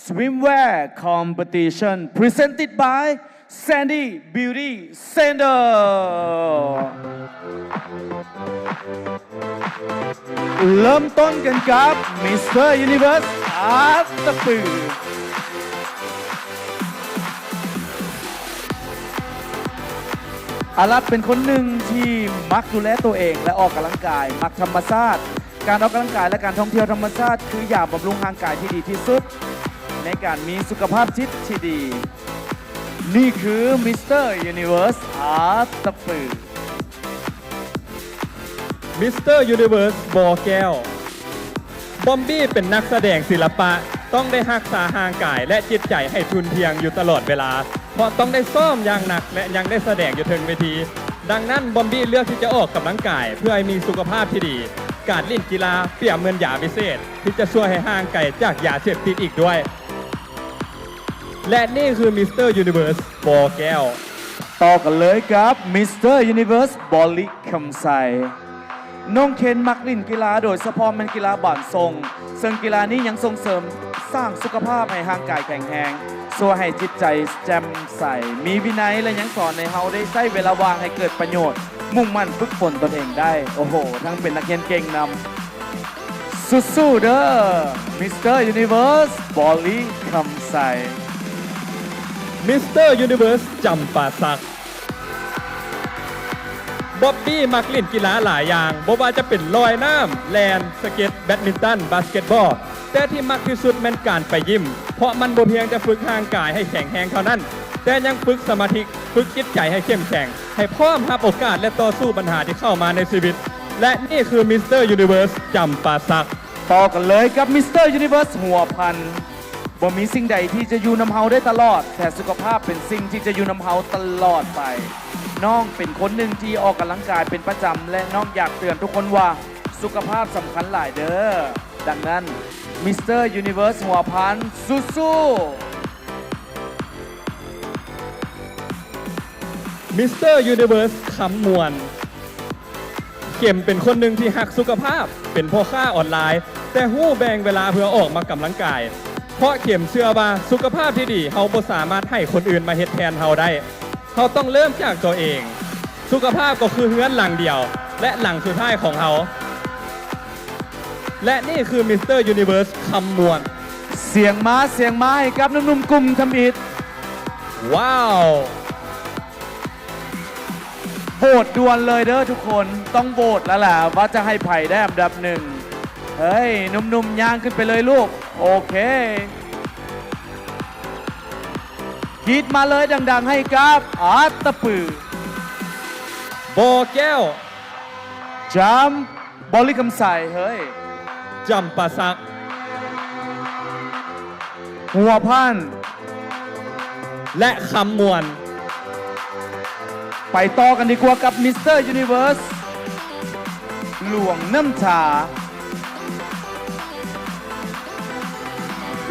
Swimwear Competition Presented by Sandy Beauty Center. ເລີ່ມຕົ້ນກັນກັບ Mister Universe ອາດຕະປື. ອາລັດເປັນຄົນໜຶ່ງທີ່ມັກດູແລຕົວເອງ ແລະ ອອກກຳລັງກາຍ, ມັກທຳມະຊາດ. ການອອກກຳລັງກາຍ ແລະ ການທ່ອງທ່ຽວທຳມະຊາດ ຄືຢາບຳລຸງຮ່າງກາຍທີ່ດີທີ່ສຸດ ໃນການມີສຸຂະພາບຈິດທີ່ດີ. ນີ້ຄື Mister Universe ອາດຕະປື. Mister Universe ບໍ່ແກ້ວ. ບອມບີ້ເປັນນັກສະແດງສິລະປະ, ຕ້ອງໄດ້ຮັກສາຮ່າງກາຍ ແລະ ຈິດໃຈໃຫ້ທຸ່ນທ່ຽງຢູ່ຕະຫຼອດເວລາ, ເພາະຕ້ອງໄດ້ຊ້ອມຢ່າງໜັກ ແລະ ຍັງໄດ້ສະແດງຢູ່ເທິງເວທີ. ດັ່ງນັ້ນ ບອມບີ້ເລືອກທີ່ຈະອອກກຳລັງກາຍ ເພື່ອໃຫ້ມີສຸຂະພາບທີ່ດີ. ການຫຼິ້ນກິລາປຽບເໝືອນຢາວິເສດ ທີ່ຈະຊ່ວຍໃຫ້ຫ່າງໄກຈາກຢາເສບຕິດອີກດ້ວຍ. ແລະ ນີ້ຄື Mister Universe ບໍ່ແກ້ວ. ຕໍ່ກັນເລີຍກັບ Mister Universe ບໍລິຄຳໄຊ. ນ້ອງເຄນມັກຫຼິ້ນກິລາ, ໂດຍສະເພາະແມ່ນກິລາບານຊົງ, ເຊິ່ງກິລານີ້ຍັງສົ່ງເສີມສ້າງສຸຂະພາບໃຫ້ຮ່າງກາຍແຂງແຮງ, ຊ່ວຍໃຫ້ຈິດໃຈແຈ່ມໃສ, ມີວິໄນ ແລະ ຍັງສອນໃຫ້ເຮົາໄດ້ໃຊ້ເວລາວ່າງໃຫ້ເກີດປະໂຫຍດ, ມຸ່ງໝັ້ນຝຶກຝົນຕົນເອງໄດ້. ໂອ້ໂຫ ທັງເປັນນັກຮຽນເກັ່ງນຳ. ສູ້ໆເດີ Mister Universe ບໍລິຄຳໄຊ. Mister Universe ຈຳປາສັກ. ບອບບີ້ມັກຫຼິ້ນກິລາຫຼາຍຢ່າງ, ບໍ່ວ່າຈະເປັນລອຍນ້ຳ, ແລ່ນ, ສະເກັດ, ແບດມິນຕັນ, ບາສເກັດບອລ, ແຕ່ທີ່ມັກທີ່ສຸດແມ່ນການປະຍິມ, ເພາະມັນບໍ່ພຽງແຕ່ຝຶກຮ່າງກາຍໃຫ້ແຂງແຮງເທົ່ານັ້ນ, ແຕ່ຍັງຝຶກສະມາທິ, ຝຶກຈິດໃຈໃຫ້ເຂັ້ມແຂງ, ໃຫ້ພ້ອມຮັບໂອກາດ ແລະ ຕໍ່ສູ້ບັນຫາທີ່ເຂົ້າມາໃນຊີວິດ. ແລະ ນີ້ຄື Mister Universe ຈຳປາສັກ. ຕໍ່ກັນເລີຍກັບ Mister Universe ຫົວພັນ. ບໍ່ມີສິ່ງໃດທີ່ຈະຢູ່ນຳເຮົາໄດ້ຕະຫຼອດ, ແຕ່ສຸຂະພາບເປັນສິ່ງທີ່ຈະຢູ່ນຳເຮົາຕະຫຼອດໄປ. ນ້ອງເປັນຄົນໜຶ່ງທີ່ອອກກຳລັງກາຍເປັນປະຈຳ ແລະ ນ້ອງຢາກເຕືອນທຸກຄົນວ່າ ສຸຂະພາບສຳຄັນຫຼາຍເດີ. ດັ່ງນັ້ນ Mister Universe ຫົວພັນ, ສູ້ໆ. Mister Universe ຄຳມ່ວນ. ເຂັມເປັນຄົນໜຶ່ງທີ່ຮັກສຸຂະພາບ, ເປັນພໍ່ຄ້າອອນລາຍ, ແຕ່ຮູ້ແບ່ງເວລາເພື່ອອອກມາກຳລັງກາຍ. ເພາະເຂັມເຊື່ອວ່າສຸຂະພາບທີ່ດີເຮົາບໍ່ສາມາດໃຫ້ຄົນອື່ນມາເຮັດແທນເຮົາໄດ້. ເຮົາຕ້ອງເລີ່ມຈາກຕົວເອງ. ສຸຂະພາບກໍຄືເຮືອນຫຼັງດຽວ ແລະ ຫຼັງສຸດທ້າຍຂອງເຮົາ. ແລະ ນີ້ຄື Mister Universe ຄຳມ່ວນ. ສຽງມາ, ສຽງມາໃຫ້ກັບໜຸ່ມໆກຸ່ມທຳອິດ. ວ້າວ! ໂຫວດດ່ວນເລີຍເດີທຸກຄົນ, ຕ້ອງໂຫວດແລ້ວແຫຼະວ່າຈະໃຫ້ໃຜໄດ້ອັນດັບໜຶ່ງ. ເຮີ້ຍ ໜຸ່ມໆ ຍ່າງຂຶ້ນໄປເລີຍລູກ. ໂອເຄ ກຣີດມາເລີຍດັງໆ ໃຫ້ກັບອາດຕະປື. ບໍ່ແກ້ວ. ຈຳ ບໍລິຄຳໄຊ. ເຮີ້ຍ ຈຳປາສັກ. ຫົວພັນ ແລະ ຄຳມ່ວນ. ໄປຕໍ່ກັນດີກວ່າກັບ Mister Universe ຫຼວງນ້ຳທາ.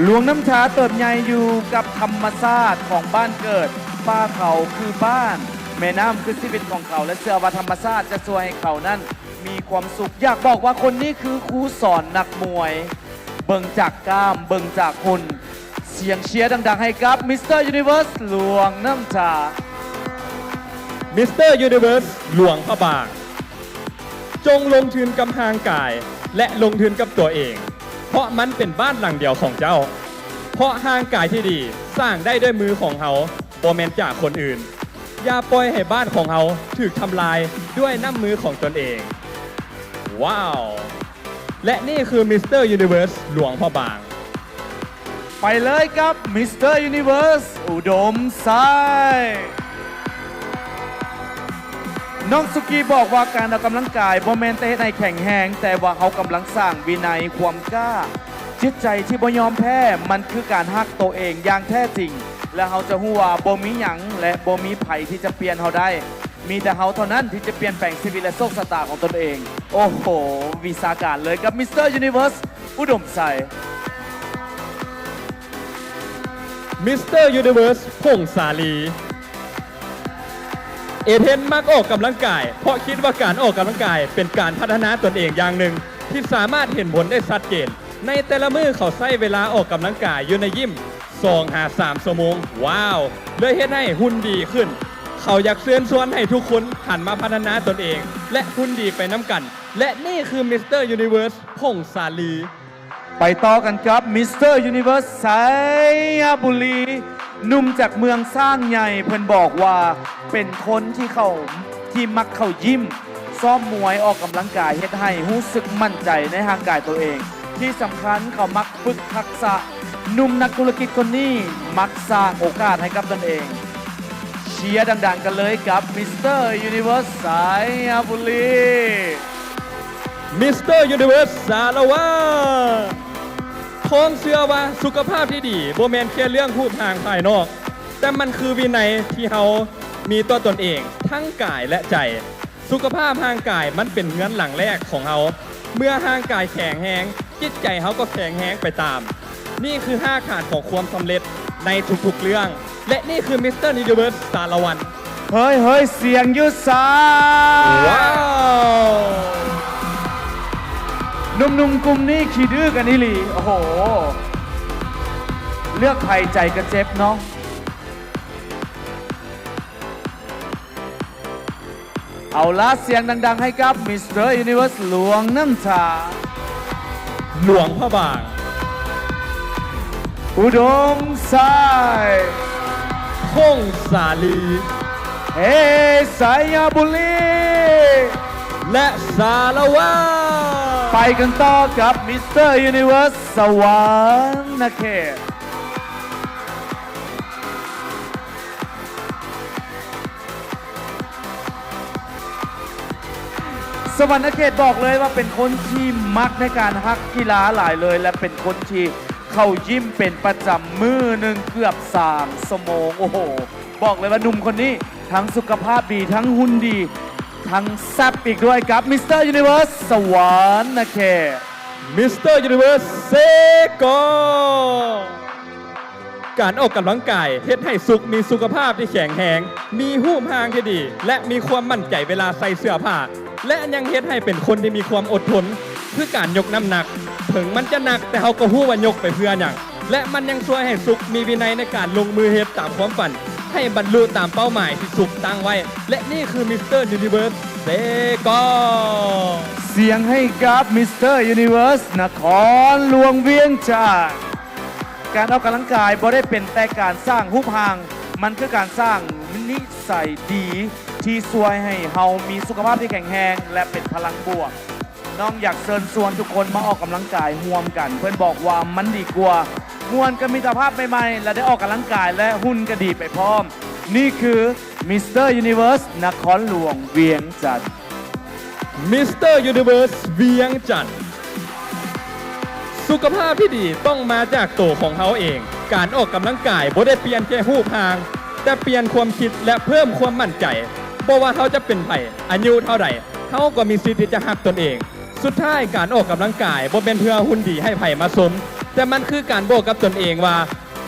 ຫຼວງນ້ຳທາເຕີບໃຫຍ່ຢູ່ກັບທຳມະຊາດຂອງບ້ານເກີດ, ປ່າເຂົາຄືບ້ານ, ແມ່ນ້ຳຄືຊີວິດຂອງເຂົາ ແລະ ເຊື່ອວ່າທຳມະຊາດຈະຊ່ວຍໃຫ້ເຂົານັ້ນ ມີຄວາມສຸກ. ຢາກບອກວ່າຄົນນີ້ຄືຄູສອນນັກມວຍ. ເບິ່ງຈາກກ້າມ, ເບິ່ງຈາກຫຸ່ນ. ສຽງເຊຍດັງໆ ໃຫ້ກັບ Mister Universe ຫຼວງນ້ຳທາ. Mister Universe ຫຼວງພະບາງ. ຈົ່ງລົງທຶນກັບຮ່າງກາຍ ແລະ ລົງທຶນກັບຕົວເອງ, ເພາະມັນເປັນບ້ານຫຼັງດຽວຂອງເຈົ້າ. ເພາະຮ່າງກາຍທີ່ດີສ້າງໄດ້ດ້ວຍມືຂອງເຮົາ, ບໍ່ແມ່ນຈາກຄົນອື່ນ. ຢ່າປ່ອຍໃຫ້ບ້ານຂອງເຮົາຖືກທຳລາຍດ້ວຍນ້ຳມືຂອງຕົນເອງ. ວ້າວ! ແລະ ນີ້ຄື Mister Universe ຫຼວງພະບາງ. ໄປເລີຍກັບ Mister Universe ອຸດົມໄຊ. ນ້ອງສຸກີບອກວ່າການອອກກຳລັງກາຍບໍ່ແມ່ນແຕ່ເຮັດໃຫ້ແຂງແຮງ, ແຕ່ວ່າເຮົາກຳລັງສ້າງວິໄນ, ຄວາມກ້າ, ຈິດໃຈທີ່ບໍ່ຍອມແພ້. ມັນຄືການຮັກໂຕເອງຢ່າງແທ້ຈິງ, ແລະ ເຮົາຈະຮູ້ວ່າບໍ່ມີຫຍັງ ແລະ ບໍ່ມີໃຜທີ່ຈະປ່ຽນເຮົາໄດ້. ມີແຕ່ເຮົາເທົ່ານັ້ນທີ່ຈະປ່ຽນແປງຊີວິດ ແລະ ໂຊກຊະຕາຂອງຕົນເອງ. ໂອ້ໂຫ ວິຊາການເລີຍກັບ Mister Universe ອຸດົມໄຊ. Mister Universe ພົງສາລີ. ເອເທນມັກອອກກຳລັງກາຍ ເພາະຄິດວ່າການອອກກຳລັງກາຍເປັນການພັດທະນາຕົນເອງຢ່າງໜຶ່ງທີ່ສາມາດເຫັນຜົນໄດ້ຊັດເຈນ. ໃນແຕ່ລະມື້ເຂົາໃຊ້ເວລາອອກກຳລັງກາຍຢູ່ໃນຢິມ ສອງຫາສາມຊົ່ວໂມງ. ວ້າວ! ເລີຍເຮັດໃຫ້ຫຸ່ນດີຂຶ້ນ. ເຂົາຢາກເຊີນຊວນໃຫ້ທຸກຄົນຫັນມາພັດທະນາຕົນເອງ ແລະ ຫຸ່ນດີໄປນຳກັນ. ແລະ ນີ້ຄືມິສເຕີຢູນິເວີສ ພົງສາລີ. ໄປຕໍ່ກັນກັບມິສເຕີຢູນິເວີສໄຊຍະບູລີ. ໜຸ່ມຈາກເມືອງຊ້າງໃຫຍ່ ເພິ່ນບອກວ່າເປັນຄົນທີ່ເຂົ້າ ທີ່ມັກເຂົ້າຢິມ ຊ້ອມມວຍ ອອກກຳລັງກາຍ ເຮັດໃຫ້ຮູ້ສຶກໝັ້ນໃຈໃນຮ່າງກາຍໂຕເອງ. ທີ່ສຳຄັນເຂົາມັກຝຶກທັກສະ. ໜຸ່ມນັກທຸລະກິດຄົນນີ້ມັກສ້າງໂອກາດໃຫ້ກັບຕົນເອງ. ເຊຍດັງໆກັນເລີຍກັບມິສເຕີຢູນິເວີສໄຊຍະບູລີ. ມິສເຕີຢູນິເວີສສາລະວັນ. ທອງເຊື່ອວ່າສຸຂະພາບທີ່ດີບໍ່ແມ່ນແຄ່ເລື່ອງຮູບຮ່າງພາຍນອກ, ແຕ່ມັນຄືວິໄນທີ່ເຮົາມີຕໍ່ຕົນເອງ, ທັງກາຍ ແລະ ໃຈ. ສຸຂະພາບຮ່າງກາຍມັນເປັນເຮືອນຫຼັງແລກຂອງເຮົາ. ເມື່ອຮ່າງກາຍແຂງແຮງ, ຈິດໃຈເຮົາກໍແຂງແຮງໄປຕາມ. ນີ້ຄືຮາກຖານຂອງຄວາມສຳເລັດໃນທຸກໆເລື່ອງ. ແລະ ນີ້ຄືມິສເຕີຢູນິເວີສສາລະວັນ. ເຮີ້ຍໆ ສຽງຢູ່ໃສ? ວ້າວ! ໜຸ່ມໆກຸ່ມນີ້ຂີ້ດື້ກັນອີ່ຫຼີ. ໂອ້ໂຫ ເລືອກໃຜໃຈກະເຈັບເນາະ. ເອົາລະ ສຽງດັງໆໃຫ້ກັບມິສເຕີຢູນິເວີສຫຼວງນ້ຳທາ. ຫຼວງພະບາງ. ອຸດົມໄຊ. ພົງສາລີ. ເຮ ໄຊຍະບູລີ. ແລະ ສາລະວັນ. ໄປກັນຕໍ່ກັບມິສເຕີຢູນິເວີສສະຫວັນນະເຂດ. ສະຫວັນນະເຂດບອກເລີຍວ່າເປັນຄົນທີ່ມັກໃນການຮັກກິລາຫຼາຍເລີຍ ແລະ ເປັນຄົນທີ່ເຂົ້າຢິມເປັນປະຈຳ ມື້ໜຶ່ງເກືອບສາມຊົ່ວໂມງ. ໂອ້ໂຫ ບອກເລີຍວ່າໜຸ່ມຄົນນີ້ທັງສຸຂະພາບດີ, ທັງຫຸ່ນດີ, ທັງແຊບອີກດ້ວຍ ກັບມິສເຕີຢູນິເວີສສະຫວັນນະເຂດ. ມິສເຕີຢູນິເວີສເຊກອ. ການອອກກຳລັງກາຍເຮັດໃຫ້ສຸກມີສຸຂະພາບທີ່ແຂງແຮງ, ມີຮູບຮ່າງທີ່ດີ ແລະ ມີຄວາມໝັ້ນໃຈເວລາໃສ່ເສື້ອຜ້າ, ແລະ ຍັງເຮັດໃຫ້ເປັນຄົນທີ່ມີຄວາມອົດທົນ ຄືການຍົກນ້ຳໜັກ. ເຖິງມັນຈະໜັກ, ແຕ່ເຮົາກໍຮູ້ວ່າຍົກໄປເພື່ອຫຍັງ, ແລະ ມັນຍັງຊ່ວຍໃຫ້ສຸກມີວິໄນໃນການລົງມືເຮັດຕາມຄວາມຝັນ ໃຫ້ບັນລຸຕາມເປົ້າໝາຍທີ່ສຸກຕັ້ງໄວ້. ແລະ ນີ້ຄືມິສເຕີຢູນິເວີສເຊກອ. ສຽງໃຫ້ກັບມິສເຕີຢູນິເວີສນະຄອນຫຼວງວຽງຈັນ. ການອອກກຳລັງກາຍບໍ່ໄດ້ເປັນແຕ່ການສ້າງຮູບຮ່າງ, ມັນຄືການສ້າງນິໄສດີທີ່ຊ່ວຍໃຫ້ເຮົາມີສຸຂະພາບທີ່ແຂງແຮງ ແລະ ເປັນພະລັງບວກ. ນ້ອງຢາກເຊີນຊວນທຸກຄົນມາອອກກຳລັງກາຍຮ່ວມກັນ. ເພິ່ນບອກວ່າມັນດີກວ່າ, ມ່ວນກັບມິດຕະພາບໃໝ່ໆ ແລະ ໄດ້ອອກກຳລັງກາຍ ແລະ ຫຸ່ນກໍດີໄປພ້ອມ. ນີ້ຄືມິສເຕີຢູນິເວີສນະຄອນຫຼວງວຽງຈັນ. ມິສເຕີຢູນິເວີສວຽງຈັນ. ສຸຂະພາບທີ່ດີຕ້ອງມາຈາກໂຕຂອງເຮົາເອງ. ການອອກກຳລັງກາຍບໍ່ໄດ້ປ່ຽນແຄ່ຮູບຮ່າງ, ແຕ່ປ່ຽນຄວາມຄິດ ແລະ ເພີ່ມຄວາມໝັ້ນໃຈ. ບໍ່ວ່າເຮົາຈະເປັນໃຜ, ອາຍຸເທົ່າໃດ, ເຮົາກໍມີສິດທີ່ຈະຮັກຕົນເອງ. ສຸດທ້າຍ, ການອອກກຳລັງກາຍບໍ່ແມ່ນເພື່ອຫຸ່ນດີໃຫ້ໃຜມາຊົມ, ແຕ່ມັນຄືການບອກກັບຕົນເອງວ່າ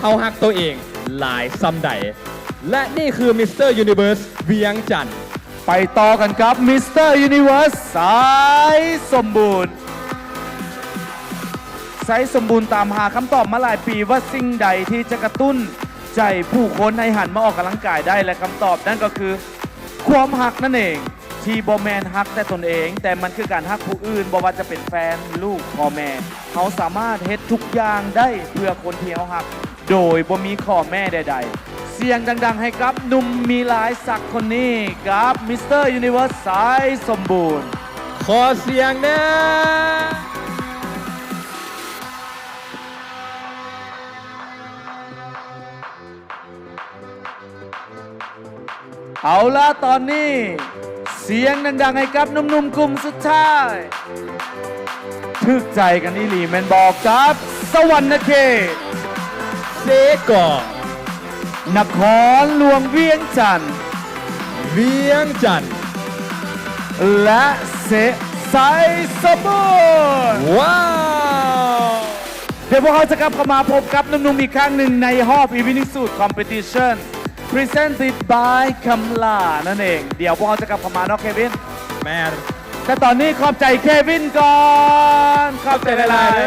ເຮົາຮັກໂຕເອງຫຼາຍສ່ຳໃດ. ແລະ ນີ້ຄືມິສເຕີຢູນິເວີສວຽງຈັນ. ໄປຕໍ່ກັນກັບມິສເຕີຢູນິເວີສ ໄຊສົມບູນ. ໄຊສົມບູນຕາມຫາຄຳຕອບມາຫຼາຍປີວ່າສິ່ງໃດທີ່ຈະກະຕຸ້ນໃຈຜູ້ຄົນໃຫ້ຫັນມາອອກກຳລັງກາຍໄດ້ ແລະ ຄຳຕອບນັ້ນກໍຄືຄວາມຮັກນັ້ນເອງ. ທີ່ບໍ່ແມ່ນຮັກແຕ່ຕົນເອງ, ແຕ່ມັນຄືການຮັກຜູ້ອື່ນ, ບໍ່ວ່າຈະເປັນແຟນ, ລູກ, ພໍ່ແມ່. ເຮົາສາມາດເຮັດທຸກຢ່າງໄດ້ເພື່ອຄົນທີ່ເຮົາຮັກ ໂດຍບໍ່ມີຂໍ້ແມ້ໃດໆ. ສຽງດັງໆໃຫ້ກັບໜຸ່ມມີລາຍສັກຄົນນີ້ ກັບມິສເຕີຢູນິເວີສ ໄຊສົມບູນ. ຂໍສຽງແດ່. ເອົາລະ ຕອນນີ້ ສຽງດັງໆໃຫ້ກັບໜຸ່ມໆກຸ່ມສຸດທ້າຍ. ຖືກໃຈກັນອີ່ຫຼີແມ່ນບໍ່ ກັບສະຫວັນນະເຂດ, ເຊກອ, ນະຄອນຫຼວງວຽງຈັນ, ວຽງຈັນ ແລະ ເຊ ໄຊສົມບູນ. ວ້າວ! ດຽວພວກເຮົາຈະກັບເຂົ້າມາພົບກັບໜຸ່ມໆອີກຄັ້ງໜຶ່ງໃນຮອບ Evening Suit Competition Presented by Kamla ນັ້ນເອງ. ດຽວພວກເຮົາຈະກັບເຂົ້າມາເນາະ ເຄວິນ. ແມ່ນ. ແຕ່ຕອນນີ້ຂອບໃຈເຄວິນກ່ອນ. ຂອບໃຈຫຼາຍໆເດີ.